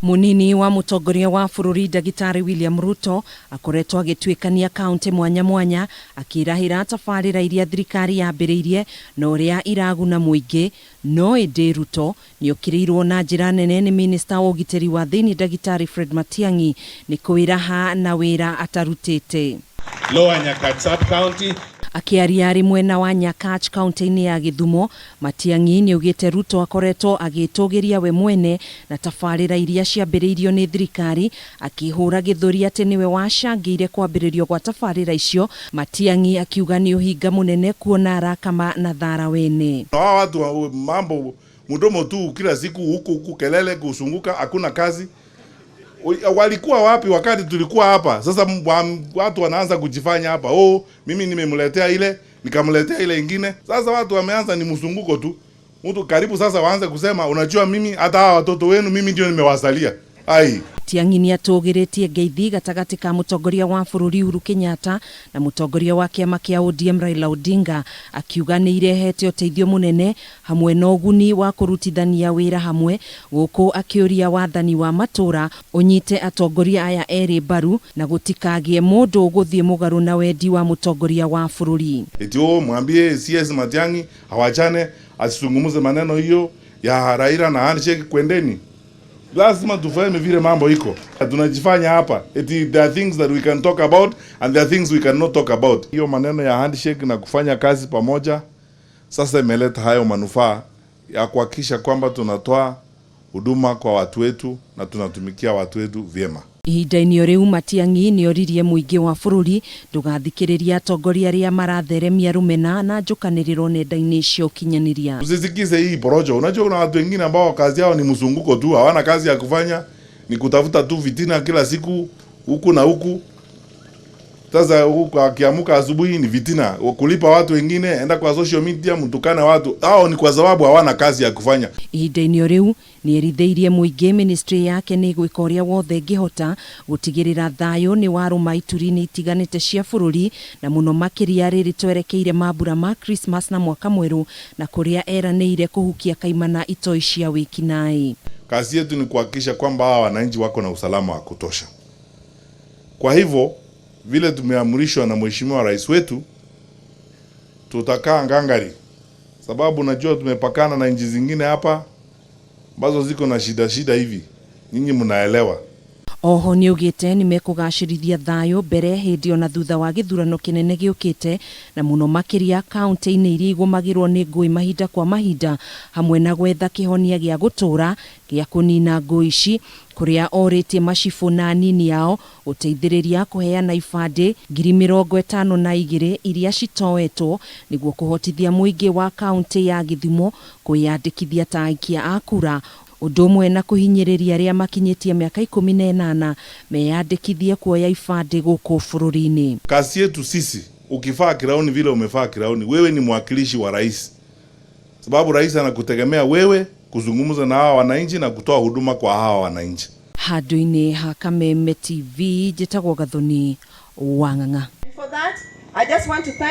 Munini wa mutongoria wa bururi Ndagitari William Ruto akoretwo agituikania kaunti mwanya mwanya akirahira tabarira iria thirikari yambiriirie na uria iraguna muingi. No indi Ruto niokiriirwo na njira nene ni minista wa ugitiri wa thiini Ndagitari Fred Matiang'i ni kwiraha na wira atarutite. Lower Nyakach Sub-County. Akiaria arĩ mwena wa Nyakach kaunti-inĩ ya Gĩthumo, Matiang'i nĩaugĩte Ruto akoretwo agĩtũgĩria we mwene na tabarĩra iria ciambĩrĩirio nĩ thirikari, akĩhũra gĩthũri atĩ nĩwe wacangĩire kwambĩrĩrio gwa tabarĩra icio. Matiang'i akiuga nĩ ũhinga mũnene kuona arakama na thara wene. Hawa watu wa mambo mdomo tu kila siku, huku huku kelele kusunguka, hakuna kazi. Walikuwa wapi wakati tulikuwa hapa? Sasa watu wanaanza kujifanya hapa, "Oh, mimi nimemletea ile, nikamletea ile ingine." Sasa watu wameanza ni msunguko tu. Mtu karibu sasa waanze kusema, "Unajua mimi hata hawa watoto wenu mimi ndio nimewazalia." Ai. Matiang'i nĩatũgĩrĩtie ngeithi gatagatĩ ka mũtongoria wa bũrũri Uhuru Kenyatta na mũtongoria wa kĩama kĩa ODM Raila Odinga, akiuga nĩ irehete ũteithio mũnene hamwe na ũguni wa kũrutithania wĩra hamwe, gũkũ akĩũria wathani wa matũra ũnyite atongoria aya erĩ mbaru na gũtikagĩe mũndũ ũgũthiĩ mũgarũ na wendi wa mũtongoria wa bũrũri. Eti oh, mwambie CS Matiang'i awachane, asizungumze maneno hiyo ya Raila na handshake, kwendeni. Lazima tufanye vile mambo iko. Tunajifanya hapa eti there are things that we can talk about and there are things we cannot talk about. Hiyo maneno ya handshake na kufanya kazi pamoja sasa imeleta hayo manufaa ya kuhakikisha kwamba tunatoa huduma kwa watu wetu na tunatumikia watu wetu vyema. Ihinda-inĩ o rĩu, Matiang'i nĩoririe mũingĩ wa bũrũri ndũgathikĩrĩrie atongoria arĩa maratheremia rũmena na njũkanĩrĩro nenda-inĩ cia ũkinyanĩria. Usisikize hii porojo. Unajua kuna watu wengine ambao kazi yao ni mzunguko tu, hawana kazi ya kufanya, ni kutafuta tu fitina kila siku huku na huku. Sasa huku akiamuka asubuhi ni fitina, kulipa watu wengine, enda kwa social media mtukane watu. Hao ni kwa sababu hawana kazi ya kufanya. Ihinda-inĩ o rĩu, nĩerithĩirie mũingĩ ministry yake nĩ ĩgwĩka ũrĩa wothe ĩngĩhota gũtigĩrĩra thayũ nĩ warũma ituri-inĩ itiganĩte cia bũrũri, na mũno makĩria rĩrĩ twerekeire mambura ma Christmas na mwaka mwerũ, na kũrĩa eranĩire kũhukia kaimana itoi cia wĩkinaĩ. Kazi yetu ni kuhakikisha kwamba hawa wananchi wako na usalama wa kutosha. Kwa hivyo vile tumeamrishwa na Mheshimiwa Rais wetu, tutakaa ngangari, sababu najua tumepakana na nchi zingine hapa ambazo ziko na shida shida hivi, nyinyi mnaelewa. Oho nĩaugĩte nĩmekũgacĩrithia thayũ mbere, hĩndĩ ona thutha wa gĩthurano kĩnene gĩũkĩte, na mũno makĩria kaunti-inĩ iria igũmagĩrwo nĩ ngũĩ mahinda kwa mahinda, hamwe na gwetha kĩhonia gĩa gũtũra gĩa kũnina ngũĩ ici, kũrĩa orĩtie macibũ na anini ao gũteithĩrĩria kũheana ibandĩ 52,000 iria citoetwo nĩguo kũhotithia mũingĩ wa kaunti ya Gĩthumo kwĩyandĩkithia ta aikia a kura, ũndũ ũmwe na kũhinyĩrĩria arĩa makinyĩtie mĩaka 18 meyandĩkithie kuoya ibandĩ gũkũ bũrũri-inĩ. Kazi yetu sisi, ukivaa kirauni vile umevaa kirauni, wewe ni mwakilishi wa rais, sababu rais anakutegemea wewe kuzungumza na hawa wananchi na kutoa huduma kwa hawa wananchi. Handũ-inĩ ha Kameme TV, njĩtagwo Gathoni Wang'ang'a. For that, I just want to thank